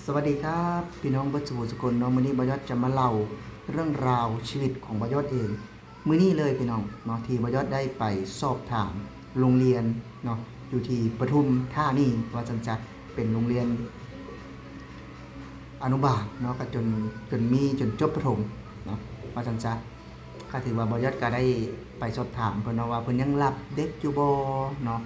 ສະຫວັດດີຄັບ ພີ່ນ້ອງເບິດສູ່ຜູ້ສູ່ຄົນເນາະ. ມື້ນີ້ບ່າວຍອດຈະມາເລົ່າເລື່ອງລາວຊີວິດຂອງບ່າວຍອດເອງ ມື້ນີ້ເລີຍພີ່ນ້ອງເນາະ ທີ່ບ່າວຍອດໄດ້ໄປສອບຖາມໂຮງຮຽນເນາະ ຢູ່ທີ່ປະທຸມທານີ ວ່າຊັ້ນຊະ ເປັນໂຮງຮຽນອະນຸບານເນາະ ກໍຈົນ ຈົນມີ ຈົນຈົບປະຖົມເນາະ ວ່າຊັ້ນຊະ. ກໍຖືວ່າບ່າວຍອດກໍໄດ້ໄປສອບຖາມເພິ່ນເນາະ ວ່າເພິ່ນຍັງຮັບເດັກຢູ່ບໍ່ເນາະ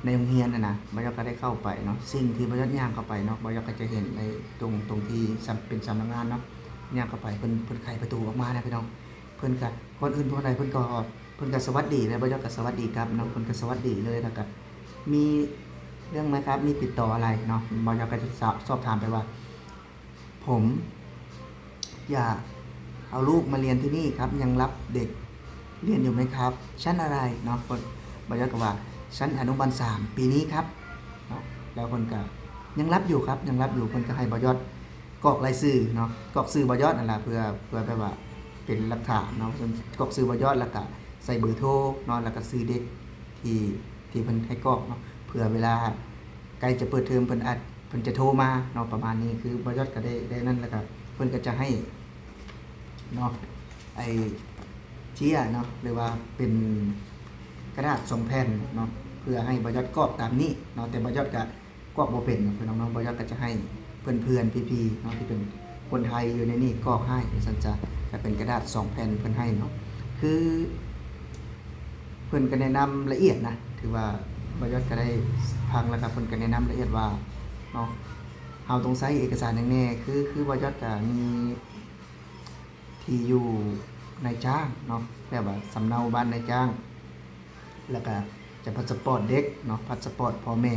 ໃນໂຮງຮຽນຫັ້ນນະ. ບ່າວຍອດກໍໄດ້ເຂົ້າໄປເນາະ ສິ່ງທີ່ບ່າວຍອດຍ່າງເຂົ້າໄປເນາະ ບ່າວຍອດກໍຈະເຫັນໃນຕົງ ຕົງທີ່ສຳ ເປັນສຳນັກງານເນາະ ຍ່າງເຂົ້າໄປ ເພິ່ນ ເພິ່ນໄຂປະຕູອອກມານະພີ່ນ້ອງ. ເພິ່ນກໍ ກ່ອນອື່ນເພິ່ນໃດ ເພິ່ນກໍ ເພິ່ນກໍສະຫວັດດີ ແລ້ວບ່າວຍອດກໍສະຫວັດດີກັບເນາະ. ເພິ່ນກໍສະຫວັດດີເລີຍ ແລ້ວກໍ "มีเรื่องไหมครับ มีติดต่ออะไร" ເນາະ. ບ່າວຍອດກໍຈະສອບ ສອບຖາມໄປວ່າ "ผมอยากเอาลูกมาเรียนที่นี่ครับ ยังรับเด็กเรียนอยู่ไหมครับ ชั้นอะไร" ເນາະ. ບ່າວຍອດກໍວ່າ "ชั้นอนุบาลสาม ปีนี้ครับ" ເນາະ. ແລ້ວເພິ່ນກໍ "ยังรับอยู่ครับ ยังรับอยู่" ເພິ່ນກໍໃຫ້ບ່າວຍອດກອກລາຍຊື່ເນາະ ກອກຊື່ບ່າວຍອດນັ້ນລະ ເພື່ອ ເພື່ອແບບວ່າເປັນຫຼັກຖານເນາະ. ເພິ່ນກອກຊື່ບ່າວຍອດ ແລ້ວກໍໃສ່ເບີໂທເນາະ ແລ້ວກໍຊື່ເດັກທີ່ ທີ່ເພິ່ນໃຫ້ກອກເນາະ ເພື່ອເວລາໃກ້ຈະເປີດເທີມ ເພິ່ນອາດ ເພິ່ນຈະໂທມາເນາະ ປະມານນີ້. ຄືບ່າວຍອດກໍໄດ້ ໄດ້ນັ້ນ ແລ້ວກໍເພິ່ນກໍຈະໃຫ້ເນາະ ໄອ້ເຈ້ຍເນາະ ຫຼືວ່າເປັນກະດາດສອງແຜ່ນເນາະ ເພື່ອໃຫ້ບ່າວຍອດກອກຕາມນີ້ເນາະ. ແຕ່ບ່າວຍອດກໍກອກບໍ່ເປັນເນາະ ພີ່ນ້ອງເນາະ. ບ່າວຍອດກໍຈະໃຫ້ເພື່ອນໆ ພີ່ໆ ເນາະ ທີ່ເປັນຄົນໄທຢູ່ໃນນີ້ກອກໃຫ້ ວ່າຊັ້ນຊະ. ກໍເປັນກະດາດສອງແຜ່ນເພິ່ນໃຫ້ເນາະ ຄື ເພິ່ນກໍແນະນຳລະອຽດນະ ຖືວ່າບ່າວຍອດກໍໄດ້ຟັງ ແລ້ວກໍເພິ່ນກໍແນະນຳລະອຽດວ່າເນາະ ເຮົາຕ້ອງໃຊ້ເອກະສານຫຍັງແດ່. ຄື ຄືບ່າວຍອດກໍມີທີ່ຢູ່ນາຍຈ້າງເນາະ ແບບວ່າສຳເນົາບ້ານນາຍຈ້າງ ແລ້ວກໍຈະພາສະປອດເດັກເນາະ ພາສະປອດພໍ່ແມ່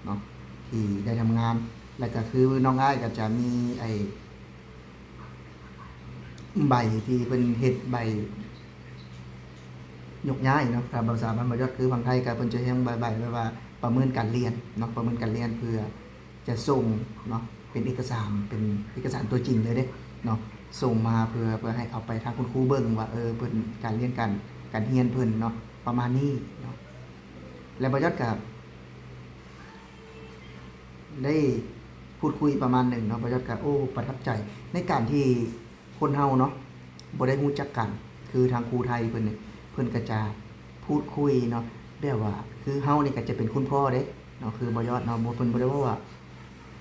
ເນາະ ທີ່ໄດ້ທຳງານ. ແລ້ວກໍຄືນ້ອງອ້າຍກໍຈະມີໄອ້ ໃບທີ່ເພິ່ນເຮັດໃບຍົກຍ້າຍເນາະ ຖ້າພາສາບ້ານບ່າວຍອດ ຄືຝັ່ງໄທກໍເພິ່ນຈະຮຽກໃບ ໃບ ແບບວ່າປະເມີນການຮຽນເນາະ ປະເມີນການຮຽນ ເພື່ອຈະສົ່ງເນາະ ເປັນເອກະສານ ເປັນເອກະສານຕົວຈິງເລີຍເດ້ເນາະ ສົ່ງມາເພື່ອ ເພື່ອໃຫ້ເອົາໄປທາງຄຸນຄູເບິ່ງວ່າ ເອີ ເພິ່ນ ການຮຽນ ການ ການຮຽນເພິ່ນເນາະ ປະມານນີ້ເນາະ. ແລ້ວບ່າວຍອດກໍ ໄດ້ພູດຄຸຍປະມານໜຶ່ງເນາະ ບ່າວຍອດກໍ ໂອ້ ປະທັບໃຈໃນການທີ່ຄົນເຮົາເນາະ ບໍ່ໄດ້ຮູ້ຈັກກັນ ຄືທາງຄູໄທເພິ່ນນີ້ ເພິ່ນກໍຈະພູດຄຸຍເນາະ ແບບວ່າ ຄືເຮົານີ້ກໍຈະເປັນຄຸນພໍ່ເດ້ເນາະ ຄືບ່າວຍອດເນາະ ບໍ່ ເພິ່ນບໍ່ໄດ້ເວົ້າວ່າ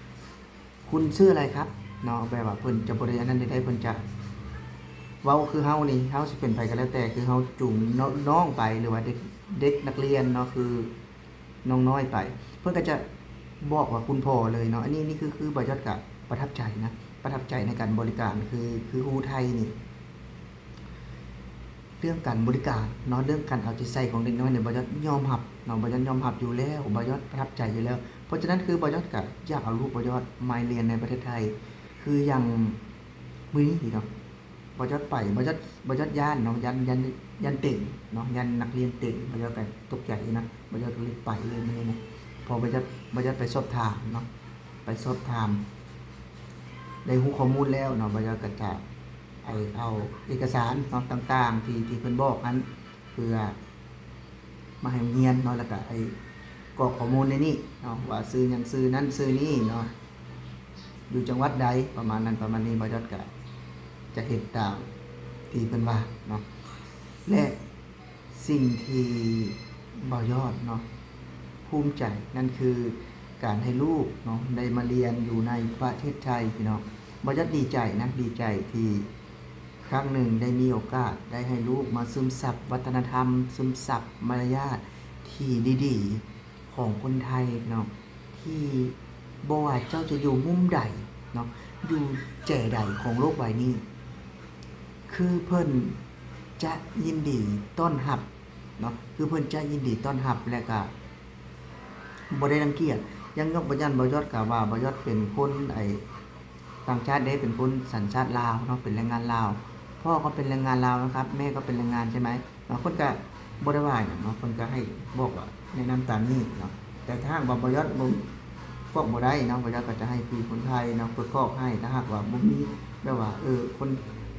"คุณชื่ออะไรครับ" ເນາະ ແບບວ່າເພິ່ນຈະບໍ່ໄດ້ອັນນັ້ນໃດໆ ເພິ່ນຈະເວົ້າ ຄືເຮົານີ້ ເຮົາຊິເປັນໃຜກໍແລ້ວແຕ່ ຄືເຮົາຈູງນ້ອງໄປ ຫຼືວ່າເດັກ ເດັກນັກຮຽນເນາະ ຄື ນ້ອງນ້ອຍໄປ ເພິ່ນກໍຈະບອກວ່າຄຸນພໍ່ເລີຍເນາະ. ອັນນີ້ ນີ້ຄື ຄືບ່າວຍອດກະປະທັບໃຈນະ ປະທັບໃຈໃນການບໍລິການ ຄື ຄືຄູໄທນີ້ ເລື່ອງການບໍລິການເນາະ ເລື່ອງການເອົາໃຈໃສ່ຂອງເດັກນ້ອຍນີ້ ບ່າວຍອດຍອມຮັບເນາະ ບ່າວຍອດຍອມຮັບຢູ່ແລ້ວ ບ່າວຍອດປະທັບໃຈຢູ່ແລ້ວ. ເພາະສະນັ້ນ ຄືບ່າວຍອດກະຢາກເອົາລູກບ່າວຍອດມາຮຽນໃນປະເທດໄທ ຄືຢ່າງມື້ນີ້ເນາະ ບ່າວຢອດໄປ ບ່າວຢອດ ບ່າວຢອດຢ້ານເນາະ ຢ້ານ ຢ້ານ ຢ້ານເຕັງເນາະ ຢ້ານນັກຮຽນເຕັງ ບ່າວຢອດກໍຕົກໃຈນະ ບ່າວຢອດກໍເລີຍໄປເລີຍມື້ນັ້ນນະ. ເພາະບ່າວຢອດ ບ່າວຢອດໄປສອບຖາມເນາະ ໄປສອບຖາມ ໄດ້ຮູ້ຂໍ້ມູນແລ້ວເນາະ ບ່າວຢອດກໍຈະໄປເອົາເອກະສານເນາະ ຕ່າງໆ ທີ່ ທີ່ເພິ່ນບອກຫັ້ນ ເພື່ອ ມາໃຫ້ໂຮງຮຽນເນາະ ແລ້ວກະໄອ້ກອກຂໍ້ມູນໃນນີ້ເນາະ ວ່າຊື່ຫຍັງ ຊື່ນັ້ນຊື່ນີ້ເນາະ ຢູ່ຈັງຫວັດໃດ ປະມານນັ້ນປະມານນີ້ ບ່າວຢອດກະຈະເຮັດຕາມທີ່ເພິ່ນວ່າເນາະ. ແລະ ສິ່ງທີ່ບ່າວຢອດເນາະ ພູມໃຈນັ້ນຄືການໃຫ້ລູກເນາະ ໄດ້ມາຮຽນຢູ່ໃນປະເທດໄທພີ່ນ້ອງ. ບ່າວຢອດດີໃຈນະ ດີໃຈທີ່ ຄັ້ງໜຶ່ງໄດ້ມີໂອກາດໄດ້ໃຫ້ລູກມາຊຶມຊັບວັດທະນະທຳ, ຊຶມຊັບມາລະຍາດທີ່ດີໆຂອງຄົນໄທເນາະ, ທີ່ບໍ່ວ່າເຈົ້າຈະຢູ່ມຸມໃດເນາະ, ຢູ່ແຈໃດຂອງໂລກໃບນີ້ ຄືເພິ່ນຈະຍິນດີຕ້ອນຮັບເນາະ, ຄືເພິ່ນຈະຍິນດີຕ້ອນຮັບ ແລະກະ ບໍ່ໄດ້ລັງກຽດ. ຢ່າງຍົກຕົວຢ່າງ ບ່າວຢອດກະວ່າ ບ່າວຢອດເປັນຄົນ ໄອ້ ຕ່າງຊາດເດ້ ເປັນຄົນສັນຊາດລາວເນາະ ເປັນແຮງງານລາວ, ພໍ່ກໍເປັນແຮງງານລາວນະຄັບ ແມ່ກໍເປັນແຮງງານໃຊ່ໄໝ ເນາະ, ເພິ່ນກະບໍ່ໄດ້ວ່າຫຍັງເນາະ, ເພິ່ນກະໃຫ້ບອກວ່າແນະນຳຕາມນີ້ເນາະ. ແຕ່ຖ້າຫາກວ່າບ່າວຢອດບໍ່ ກອກບໍ່ໄດ້ເນາະ ບ່າວຢອດກໍຈະໃຫ້ພີ່ຄົນໄທເນາະ ເພິ່ນກອກໃຫ້. ຖ້າຫາກວ່າບໍ່ມີ ແບບວ່າ ເອີ ຄົນ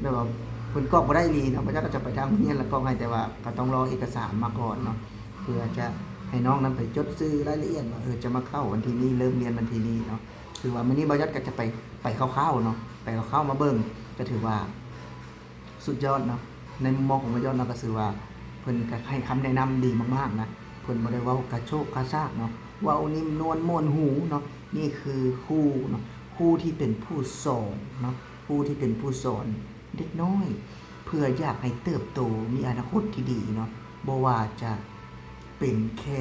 ແບບວ່າເພິ່ນກອກບໍ່ໄດ້ອີ່ຫຼີເນາະ ບ່າວຢອດກໍຈະໄປທາງໂຮງຮຽນແລ້ວກອກໃຫ້, ແຕ່ວ່າກໍຕ້ອງລໍເອກະສານມາກ່ອນເນາະ ເພື່ອຈະໃຫ້ນ້ອງນັ້ນໄປຈົດຊື່ລາຍລະອຽດວ່າ ເອີ ຈະມາເຂົ້າວັນທີນີ້ ເລີ່ມຮຽນວັນທີນີ້ເນາະ. ຖືວ່າມື້ນີ້ບ່າວຍອດກໍຈະໄປ ໄປຄ່າວໆເນາະ ໄປຄ່າວໆມາເບິ່ງ ກໍຖືວ່າສຸດຍອດເນາະ. ໃນມຸມມອງຂອງບ່າວຍອດເນາະ ກໍຖືວ່າເພິ່ນກໍໃຫ້ຄຳແນະນຳດີມາກໆນະ. ເພິ່ນບໍ່ໄດ້ເວົ້າກະໂຊກກະຊາກເນາະ ເວົ້ານິ້ມນວນມ່ວນຫູເນາະ. ນີ້ຄືຄູເນາະ ຄູທີ່ເປັນຜູ້ສອນເນາະ ຄູທີ່ເປັນຜູ້ສອນເດັກນ້ອຍ ເພື່ອຢາກໃຫ້ເຕີບໂຕ ມີອະນາຄົດທີ່ດີເນາະ. ບໍ່ວ່າຈະເປັນແຄ່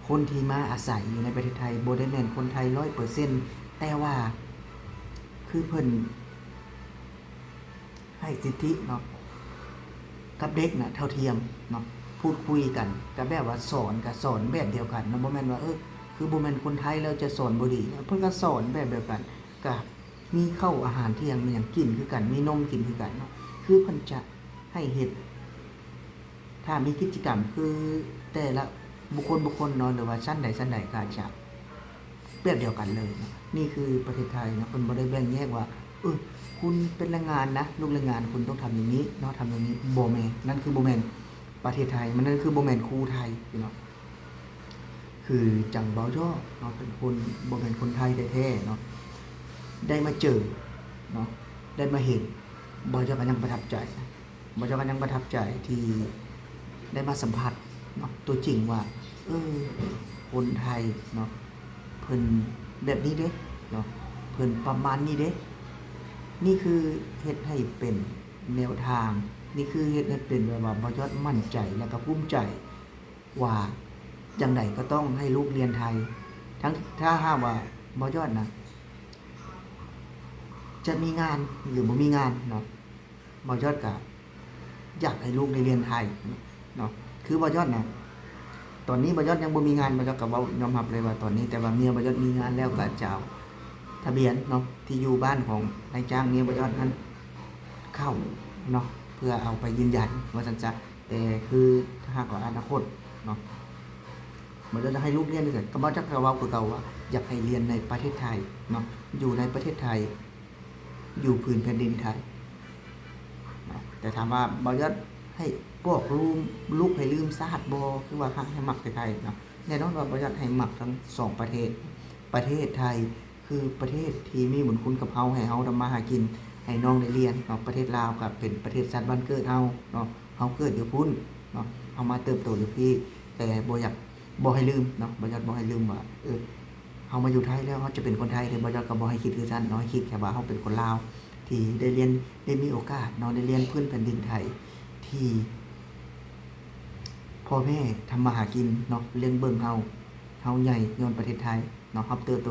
ຄົນທີ່ມາອາໄສຢູ່ໃນປະເທດໄທ ບໍ່ໄດ້ແມ່ນຄົນໄທຮ້ອຍເປີເຊັນ ແຕ່ວ່າຄືເພິ່ນໃຫ້ສິດທິເນາະ ກັບເດັກນະເທົ່າທຽມເນາະ ພູດຄຸຍກັນ ກໍແບບວ່າສອນ ກໍສອນແບບດຽວກັນເນາະ. ບໍ່ແມ່ນວ່າ ເອີ ຄືບໍ່ແມ່ນຄົນໄທແລ້ວຈະສອນບໍ່ດີ ເພິ່ນກໍສອນແບບດຽວກັນ ກໍ ມີເຂົ້າອາຫານທ່ຽງ ມີຫຍັງກິນຄືກັນ ມີນົມກິນຄືກັນເນາະ. ຄືເພິ່ນຈະໃຫ້ເຮັດ ຖ້າມີກິດຈະກຳ ຄືແຕ່ລະບຸກຄົນບຸກຄົນເນາະ ຫຼືວ່າຊັ້ນໃດຊັ້ນໃດ ກໍຈະແບບດຽວກັນເລີຍເນາະ. ນີ້ຄືປະເທດໄທເນາະ ເພິ່ນບໍ່ໄດ້ແບ່ງແຍກວ່າ ເອີ ຄຸນເປັນແຮງງານນະ ລູກແຮງງານ ຄຸນຕ້ອງທຳຢ່າງນີ້ເນາະ ທຳຢ່າງນີ້ ບໍ່ແມ່ນ. ນັ້ນຄືບໍ່ແມ່ນປະເທດໄທ ມັນ ນັ້ນຄືບໍ່ແມ່ນຄູໄທເນາະ. ຄືຈັ່ງບ່າວຍອດເນາະ ເປັນຄົນ ບໍ່ແມ່ນຄົນໄທແທ້ໆເນາະ ໄດ້ມາເຈີເນາະ ໄດ້ມາເຫັນ ບ່າວຍອດກໍຍັງປະທັບໃຈ ບ່າວຍອດກໍຍັງປະທັບໃຈທີ່ໄດ້ມາສຳຜັດເນາະ ຕົວຈິງວ່າ ເອີ ຄົນໄທເນາະ ເພິ່ນແບບນີ້ເດ້ເນາະ ເພິ່ນປະມານນີ້ເດ້. ນີ້ຄືເຮັດໃຫ້ເປັນແນວທາງ ນີ້ຄືເຮັດໃຫ້ເປັນແບບວ່າ ບ່າວຍອດໝັ້ນໃຈ ແລະກໍພູມໃຈ ວ່າຈັ່ງໃດກໍຕ້ອງໃຫ້ລູກຮຽນໄທ ທັງ ຖ້າຫາກວ່າບ່າວຍອດນະ ຈະມີງານ ຫຼື ບໍ່ມີງານເນາະ ບ່າວຍອດກະຢາກໃຫ້ລູກໄດ້ຮຽນໄທເນາະ. ຄືບ່າວຍອດນະ ຕອນນີ້ບ່າວຍອດຍັງບໍ່ມີງານ ບ່າວຍອດກະເວົ້າຍອມຮັບເລີຍວ່າຕອນນີ້ ແຕ່ວ່າເມຍບ່າວຍອດມີງານແລ້ວ ກະຈະເອົາທະບຽນເນາະ ທີ່ຢູ່ບ້ານຂອງນາຍຈ້າງເມຍບ່າວຍອດຫັ້ນເຂົ້າເນາະ ເພື່ອເອົາໄປຢືນຢັນວ່າຊັ້ນຊະ. ແຕ່ຄືຖ້າຫາກວ່າອະນາຄົດເນາະ ບໍ່ຈະໃຫ້ລູກຮຽນຢູ່ໃສ ກໍບໍ່ຈັກຈະເວົ້າຄືເກົ່າວ່າ ຢາກໃຫ້ຮຽນໃນປະເທດໄທເນາະ ຢູ່ໃນປະເທດໄທ ຢູ່ພື້ນແຜ່ນດິນໄທເນາະ. ແຕ່ຖາມວ່າບ່າວຍອດໃຫ້ບອກລູກ ລູກໃຫ້ລືມຊາດບໍ່ ຄືວ່າໃຫ້ມັກແຕ່ໄທເນາະ? ແນ່ນອນວ່າບ່າວຍອດໃຫ້ມັກທັງສອງປະເທດ ປະເທດໄທ ຄືປະເທດທີ່ມີບຸນຄຸນກັບເຮົາ ໃຫ້ເຮົາທຳມາຫາກິນ ໃຫ້ນ້ອງໄດ້ຮຽນເນາະ. ປະເທດລາວກໍເປັນປະເທດຊາດບ້ານເກີດເຮົາເນາະ ເຮົາເກີດຢູ່ພຸ້ນເນາະ ເຮົາມາເຕີບໂຕຢູ່ພີ້ ແຕ່ບໍ່ຢາກ ບໍ່ໃຫ້ລືມເນາະ ບ່າວຍອດບໍ່ໃຫ້ລືມວ່າ ເອີ ເຮົາມາຢູ່ໄທແລ້ວ ເຮົາຈະເປັນຄົນໄທເດ້. ບ່າວຍອດກໍບໍ່ໃຫ້ຄິດຄືຊັ້ນເນາະ ໃຫ້ຄິດແຄ່ວ່າເຮົາເປັນຄົນລາວ ທີ່ໄດ້ຮຽນ ໄດ້ມີໂອກາດເນາະ ໄດ້ຮຽນພື້ນແຜ່ນດິນໄທ ທີ່ພໍ່ແມ່ທຳມາຫາກິນເນາະ ລ້ຽງເບິ່ງເຮົາ ເຮົາໃຫຍ່ຍ້ອນປະເທດໄທເນາະ ເຮົາເຕີບໂຕ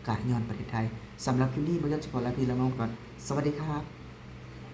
ກະຍ້ອນປະເທດໄທ. ສຳລັບຄລິບນີ້ ບ່າວຍອດຊິຂໍລາພີ່ລານ້ອງກ່ອນ. ສະຫວັດດີຄັບ.